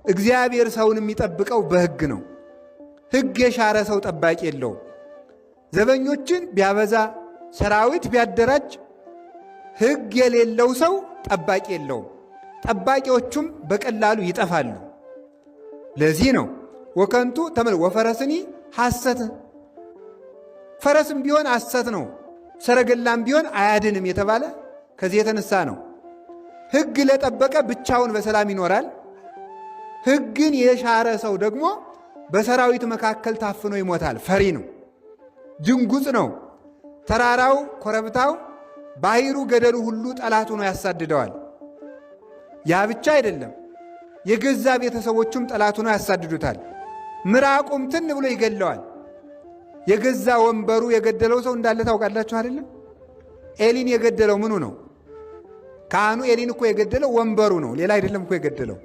እግዚአብሔር ሰውን የሚጠብቀው በሕግ ነው። ሕግ የሻረ ሰው ጠባቂ የለውም። ዘበኞችን ቢያበዛ ሰራዊት ቢያደራጅ ሕግ የሌለው ሰው ጠባቂ የለውም። ጠባቂዎቹም በቀላሉ ይጠፋሉ። ለዚህ ነው ወከንቱ ተመል ወፈረስኒ ሐሰት፣ ፈረስም ቢሆን ሐሰት ነው፣ ሰረገላም ቢሆን አያድንም የተባለ ከዚህ የተነሳ ነው። ሕግ ለጠበቀ ብቻውን በሰላም ይኖራል። ሕግን የሻረ ሰው ደግሞ በሰራዊት መካከል ታፍኖ ይሞታል። ፈሪ ነው፣ ድንጉጽ ነው። ተራራው፣ ኮረብታው፣ ባህሩ፣ ገደሉ ሁሉ ጠላት ሆኖ ያሳድደዋል። ያ ብቻ አይደለም፣ የገዛ ቤተሰቦቹም ጠላት ሆኖ ያሳድዱታል። ምራቁም ትን ብሎ ይገለዋል። የገዛ ወንበሩ የገደለው ሰው እንዳለ ታውቃላችሁ አይደለም? ኤሊን የገደለው ምኑ ነው? ካህኑ ኤሊን እኮ የገደለው ወንበሩ ነው፣ ሌላ አይደለም እኮ የገደለው።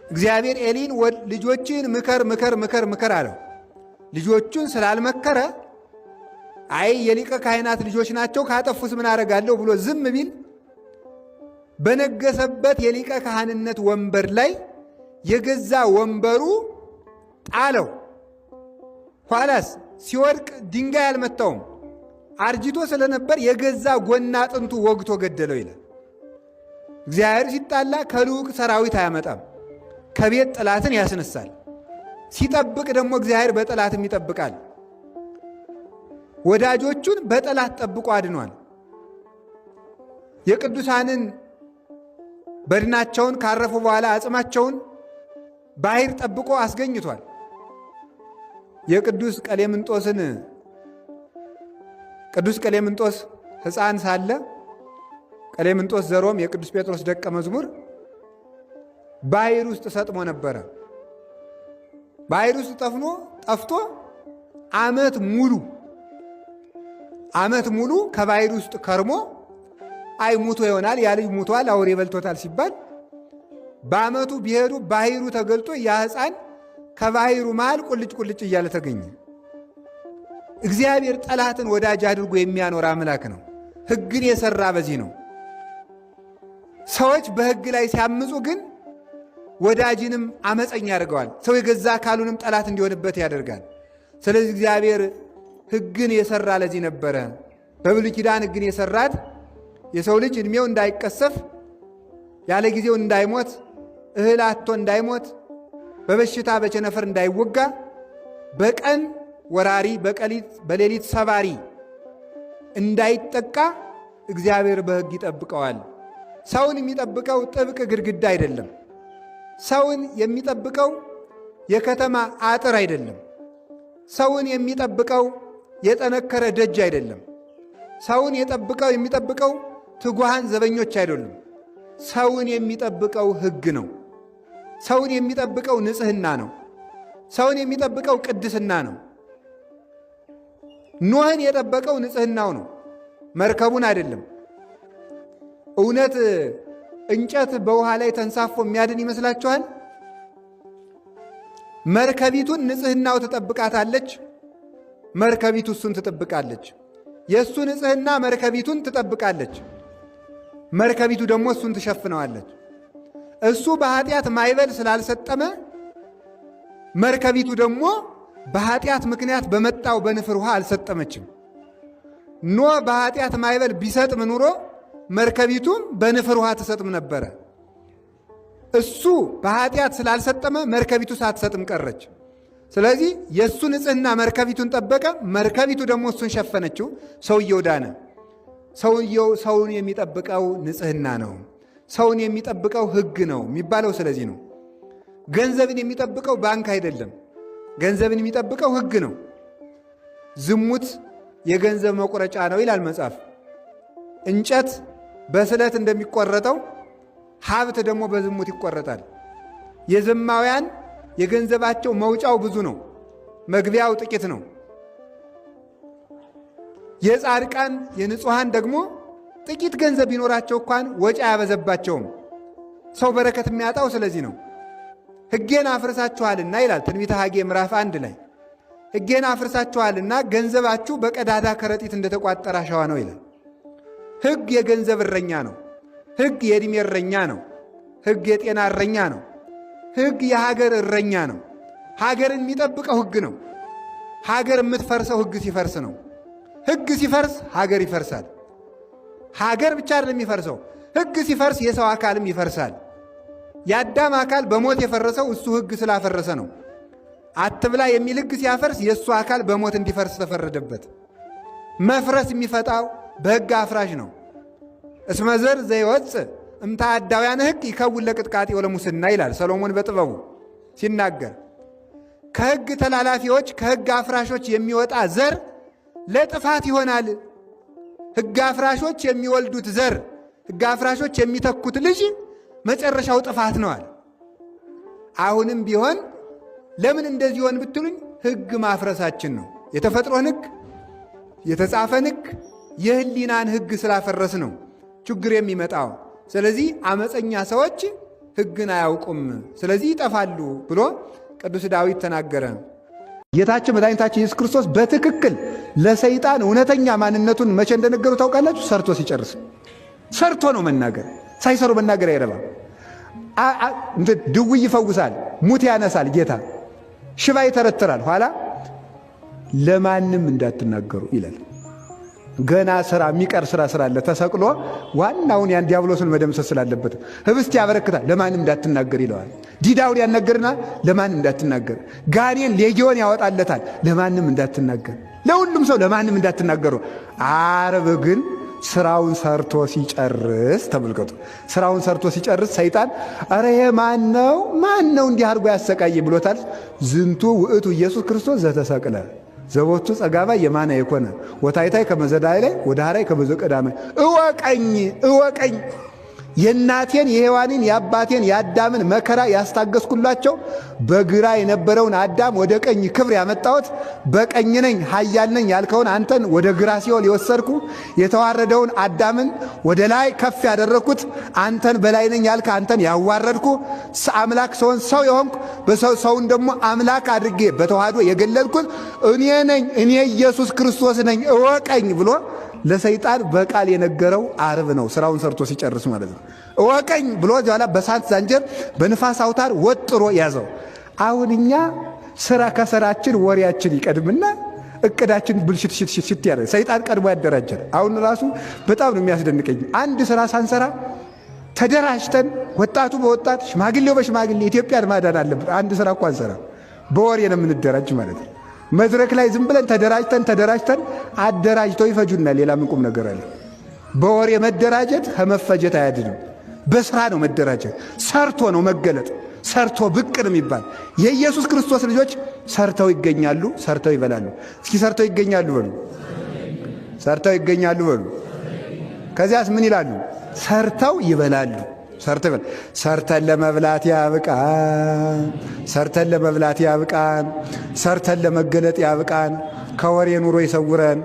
እግዚአብሔር ኤሊን ልጆችን ምከር ምከር ምከር ምከር አለው። ልጆቹን ስላልመከረ አይ የሊቀ ካህናት ልጆች ናቸው ካጠፉስ ምን አደርጋለሁ ብሎ ዝም ቢል በነገሰበት የሊቀ ካህንነት ወንበር ላይ የገዛ ወንበሩ ጣለው። ኋላስ ሲወድቅ ድንጋይ አልመታውም፣ አርጅቶ ስለነበር የገዛ ጎና አጥንቱ ወግቶ ገደለው ይላል። እግዚአብሔር ሲጣላ ከልዑቅ ሰራዊት አያመጣም፣ ከቤት ጠላትን ያስነሳል። ሲጠብቅ ደግሞ እግዚአብሔር በጠላትም ይጠብቃል። ወዳጆቹን በጠላት ጠብቆ አድኗል። የቅዱሳንን በድናቸውን ካረፉ በኋላ አጽማቸውን ባህር ጠብቆ አስገኝቷል። የቅዱስ ቀሌምንጦስን ቅዱስ ቀሌምንጦስ ሕፃን ሳለ ቀሌምንጦስ ዘሮም የቅዱስ ጴጥሮስ ደቀ መዝሙር ባህር ውስጥ ሰጥሞ ነበረ። ባህር ውስጥ ጠፍኖ ጠፍቶ ዓመት ሙሉ ዓመት ሙሉ ከባህር ውስጥ ከርሞ አይ ሙቶ ይሆናል ያ ልጅ ሙቷል፣ አውሬ በልቶታል ሲባል በዓመቱ ቢሄዱ ባህሩ ተገልጦ ያ ሕፃን ከባህሩ መሃል ቁልጭ ቁልጭ እያለ ተገኘ። እግዚአብሔር ጠላትን ወዳጅ አድርጎ የሚያኖር አምላክ ነው። ሕግን የሰራ በዚህ ነው። ሰዎች በሕግ ላይ ሲያምፁ ግን ወዳጅንም አመፀኛ ያደርገዋል። ሰው የገዛ አካሉንም ጠላት እንዲሆንበት ያደርጋል። ስለዚህ እግዚአብሔር ሕግን የሰራ ለዚህ ነበረ። በብሉይ ኪዳን ሕግን የሰራት የሰው ልጅ ዕድሜው እንዳይቀሰፍ፣ ያለ ጊዜው እንዳይሞት፣ እህል አጥቶ እንዳይሞት፣ በበሽታ በቸነፈር እንዳይወጋ፣ በቀን ወራሪ በሌሊት ሰባሪ እንዳይጠቃ እግዚአብሔር በሕግ ይጠብቀዋል። ሰውን የሚጠብቀው ጥብቅ ግድግዳ አይደለም። ሰውን የሚጠብቀው የከተማ አጥር አይደለም። ሰውን የሚጠብቀው የጠነከረ ደጅ አይደለም። ሰውን የጠብቀው የሚጠብቀው ትጉሃን ዘበኞች አይደሉም። ሰውን የሚጠብቀው ሕግ ነው። ሰውን የሚጠብቀው ንጽሕና ነው። ሰውን የሚጠብቀው ቅድስና ነው። ኖህን የጠበቀው ንጽሕናው ነው፣ መርከቡን አይደለም። እውነት እንጨት በውሃ ላይ ተንሳፎ የሚያድን ይመስላችኋል? መርከቢቱን ንጽሕናው ትጠብቃታለች። መርከቢቱ እሱን ትጠብቃለች። የእሱ ንጽሕና መርከቢቱን ትጠብቃለች። መርከቢቱ ደግሞ እሱን ትሸፍነዋለች። እሱ በኃጢአት ማዕበል ስላልሰጠመ መርከቢቱ ደግሞ በኃጢአት ምክንያት በመጣው በንፍር ውሃ አልሰጠመችም። ኖህ በኃጢአት ማዕበል ቢሰጥም ኑሮ መርከቢቱም በንፍር ውሃ ትሰጥም ነበረ። እሱ በኃጢአት ስላልሰጠመ መርከቢቱ ሳትሰጥም ቀረች። ስለዚህ የእሱ ንጽሕና መርከቢቱን ጠበቀ፣ መርከቢቱ ደግሞ እሱን ሸፈነችው። ሰውየው ዳነ። ሰውየው ሰውን የሚጠብቀው ንጽሕና ነው። ሰውን የሚጠብቀው ሕግ ነው የሚባለው ስለዚህ ነው። ገንዘብን የሚጠብቀው ባንክ አይደለም። ገንዘብን የሚጠብቀው ሕግ ነው። ዝሙት የገንዘብ መቁረጫ ነው ይላል መጽሐፍ። እንጨት በስለት እንደሚቆረጠው ሀብት ደግሞ በዝሙት ይቆረጣል። የዘማውያን የገንዘባቸው መውጫው ብዙ ነው፣ መግቢያው ጥቂት ነው። የጻድቃን የንጹሐን ደግሞ ጥቂት ገንዘብ ቢኖራቸው እንኳን ወጪ አያበዘባቸውም። ሰው በረከት የሚያጣው ስለዚህ ነው። ሕጌን አፍርሳችኋልና ይላል ትንቢተ ሐጌ ምዕራፍ 1 ላይ ሕጌን አፍርሳችኋልና ገንዘባችሁ በቀዳዳ ከረጢት እንደተቋጠረ አሸዋ ነው ይላል። ሕግ የገንዘብ እረኛ ነው። ሕግ የዕድሜ እረኛ ነው። ሕግ የጤና እረኛ ነው። ሕግ የሀገር እረኛ ነው። ሀገርን የሚጠብቀው ሕግ ነው። ሀገር የምትፈርሰው ሕግ ሲፈርስ ነው። ሕግ ሲፈርስ ሀገር ይፈርሳል። ሀገር ብቻ አይደለም የሚፈርሰው፣ ሕግ ሲፈርስ የሰው አካልም ይፈርሳል። የአዳም አካል በሞት የፈረሰው እሱ ሕግ ስላፈረሰ ነው። አትብላ የሚል ሕግ ሲያፈርስ የእሱ አካል በሞት እንዲፈርስ ተፈረደበት። መፍረስ የሚፈጣው በሕግ አፍራሽ ነው። እስመ ዘር ዘይወፅእ እምተአዳውያነ ሕግ ይከውን ለቅጥቃጤ ወለሙስና ይላል ሰሎሞን በጥበቡ ሲናገር። ከሕግ ተላላፊዎች ከሕግ አፍራሾች የሚወጣ ዘር ለጥፋት ይሆናል። ሕግ አፍራሾች የሚወልዱት ዘር፣ ሕግ አፍራሾች የሚተኩት ልጅ መጨረሻው ጥፋት ነው አለ። አሁንም ቢሆን ለምን እንደዚህ ሆን ብትሉኝ ሕግ ማፍረሳችን ነው። የተፈጥሮን ሕግ፣ የተጻፈን ሕግ፣ የሕሊናን ሕግ ስላፈረስ ነው ችግር የሚመጣው። ስለዚህ አመፀኛ ሰዎች ሕግን አያውቁም፣ ስለዚህ ይጠፋሉ ብሎ ቅዱስ ዳዊት ተናገረ። ጌታችን መድኃኒታችን ኢየሱስ ክርስቶስ በትክክል ለሰይጣን እውነተኛ ማንነቱን መቼ እንደነገሩ ታውቃላችሁ? ሰርቶ ሲጨርስ። ሰርቶ ነው መናገር፣ ሳይሰሩ መናገር አይረባም። ድውይ ይፈውሳል፣ ሙት ያነሳል ጌታ፣ ሽባ ይተረትራል። ኋላ ለማንም እንዳትናገሩ ይላል። ገና ስራ የሚቀር ስራ ስላለ ተሰቅሎ ዋናውን ያን ዲያብሎስን መደምሰስ ስላለበት ህብስት ያበረክታል። ለማንም እንዳትናገር ይለዋል። ዲዳውን ያናገርና ለማንም እንዳትናገር፣ ጋኔን ሌጊዮን ያወጣለታል። ለማንም እንዳትናገር፣ ለሁሉም ሰው ለማንም እንዳትናገሩ። ዓርብ ግን ስራውን ሰርቶ ሲጨርስ ተመልከቱ። ስራውን ሰርቶ ሲጨርስ ሰይጣን ኧረ ይሄ ማን ነው ማን ነው እንዲህ አድርጎ ያሰቃይ ብሎታል። ዝንቱ ውእቱ ኢየሱስ ክርስቶስ ዘተሰቅለ ዘቦቱ ጸጋባይ የማነ የኮነ ወታይታይ ከመዘዳይ ላይ ወዳህራይ ከመዘቀዳማይ። እወቀኝ እወቀኝ፣ የእናቴን የሔዋንን የአባቴን የአዳምን መከራ ያስታገስኩላቸው፣ በግራ የነበረውን አዳም ወደ ቀኝ ክብር ያመጣሁት፣ በቀኝ ነኝ ኃያል ነኝ ያልከውን አንተን ወደ ግራ ሲኦል የወሰድኩ፣ የተዋረደውን አዳምን ወደ ላይ ከፍ ያደረግኩት፣ አንተን በላይ ነኝ ያልከ አንተን ያዋረድኩ፣ አምላክ ሰውን ሰው የሆንኩ ሰውን ደግሞ አምላክ አድርጌ በተዋህዶ የገለጥኩት እኔ ነኝ፣ እኔ ኢየሱስ ክርስቶስ ነኝ፣ እወቀኝ ብሎ ለሰይጣን በቃል የነገረው ዓርብ ነው። ስራውን ሰርቶ ሲጨርስ ማለት ነው። እወቀኝ ብሎ ኋላ በሳት ዛንጀር በንፋስ አውታር ወጥሮ ያዘው። አሁን እኛ ስራ ከስራችን ወሬያችን ይቀድምና እቅዳችን ብልሽት ሽት ሽት ሽት ያደርግ ሰይጣን ቀድሞ ያደራጃል። አሁን ራሱ በጣም ነው የሚያስደንቀኝ። አንድ ስራ ሳንሰራ ተደራጅተን ወጣቱ በወጣት ሽማግሌው በሽማግሌ ኢትዮጵያን ማዳን አለብን። አንድ ስራ እኮ አንሰራ፣ በወሬ ነው የምንደራጅ ማለት ነው። መድረክ ላይ ዝም ብለን ተደራጅተን ተደራጅተን አደራጅተው ይፈጁናል። ሌላ ምን ቁም ነገር አለ? በወሬ መደራጀት ከመፈጀት አያድንም። በስራ ነው መደራጀት፣ ሰርቶ ነው መገለጥ፣ ሰርቶ ብቅ ነው የሚባል። የኢየሱስ ክርስቶስ ልጆች ሰርተው ይገኛሉ፣ ሰርተው ይበላሉ። እስኪ ሰርተው ይገኛሉ በሉ፣ ሰርተው ይገኛሉ በሉ። ከዚያስ ምን ይላሉ? ሰርተው ይበላሉ። ሰርተው ይበላሉ። ሰርተን ለመብላት ያብቃን። ሰርተን ለመብላት ያብቃን። ሰርተን ለመገለጥ ያብቃን። ከወሬ ኑሮ ይሰውረን።